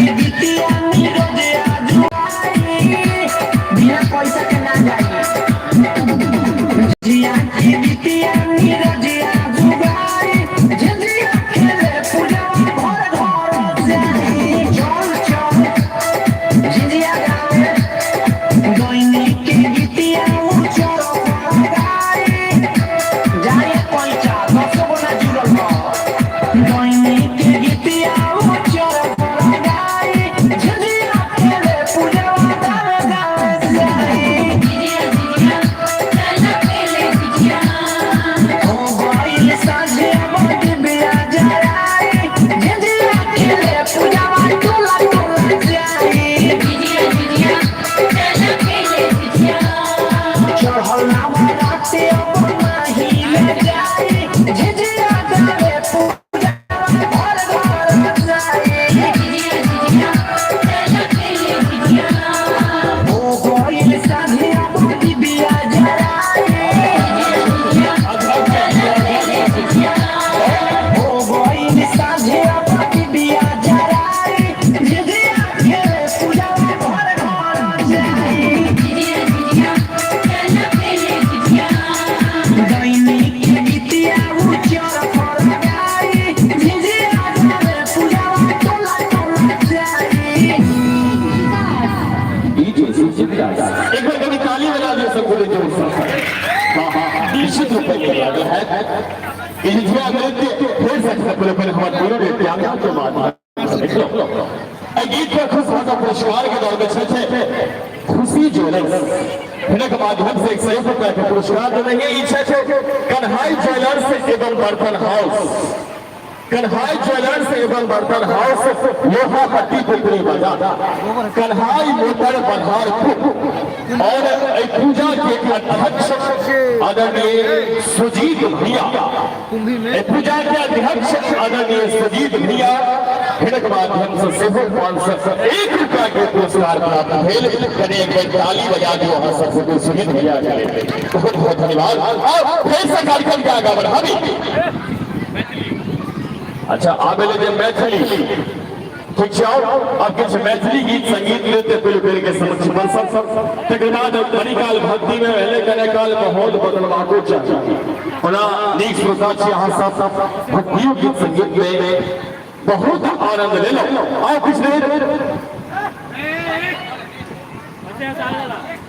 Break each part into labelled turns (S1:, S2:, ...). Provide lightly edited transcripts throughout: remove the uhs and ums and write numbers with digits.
S1: के गीतिया नीरज आजुआई बिना पैसा के ना जाई झिझिया के गीतिया नीरज आजुआई झिझिया खेले पूजा घर घर जाई चल चल झिझिया गावे दैनिक के गीतिया उचर गाई जाए पैसा दसो गोना जुड़ल बा दैनिक के गीतिया उचर गाई झिझिया खेले पूजा गावे गावे जाई
S2: झिझिया झिझिया चल खेले झिझिया।
S1: हो गइल साँझे अब बिया जराई झिझिया खेले पूजा टोला टोला जाई
S2: झिझिया झिझिया चल खेले झिझिया।
S1: चढ़ल राते अब नाही ले जाई झिझिया गावे पूजा घर घर जाई
S2: झिझिया झिझिया चल खेले झिझिया।
S1: हो गइल साँझे अब बिया जराई
S2: झिझिया झिझिया चल खेले झिझिया।
S1: हो गइल साँझे अब बिया जराई झिझिया खेले पूजा घर घर जाई
S2: झिझिया झिझिया चल खेले झिझिया।
S1: दैनिक के गीतिया उचर फर गाई झिझिया गावे पूजा टोला टोला जाई
S3: डीजे सुजीत दास एक बार कभी ताली बजा दियो सब बोले जोर से। हाँ हाँ हाँ, निश्चित रूप से लागल है ई झिझिया नृत्य फिर से सब बोले पर हमारे पूरे नृत्यांगना के माध्यम से देखो। एहि गीत पर खुश भाषा पुरस्कार के दौर में छै खुशी ज्वेलर्स हिनक माध्यम से 101 रुपया के पुरस्कार देने ई छै कन्हाई ज्वेलर्स एवं बर्तन हाउस। कन्हाई ज्वेलर्स एवं बर्तन हाउस लोहा पट्टी पुत्री बाजार कन्हाई मोटर बलहारपुर और एहि पूजा के अध्यक्ष आदरणीय सुजीत भैया, एहि पूजा के अध्यक्ष आदरणीय सुजीत भैया हिनक माध्यम से सेहो 501 रुपया के पुरस्कार प्राप्त भेल। कनि एक बेर ताली बजा दियो अहाँ सब सुजीत भैया के। बहुत बहुत धन्यवाद। और फिर से कार्यक्रम के आगा बढ़ाबी। अच्छा आबे जे मैथिली ठीक छै, आओ अब किछु मैथिली गीत संगीत नृत्य कुल बेर के समक्ष बरसब, तकर बाद कनिकाल भक्ति में पहले कने काल माहौल बदलबाको चाही। ओना नीक श्रोता छी अहाँ सब, भक्तियो गीत संगीत में बहुत आनंद लेलो। आओ किछु देर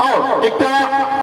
S3: आओ एकटा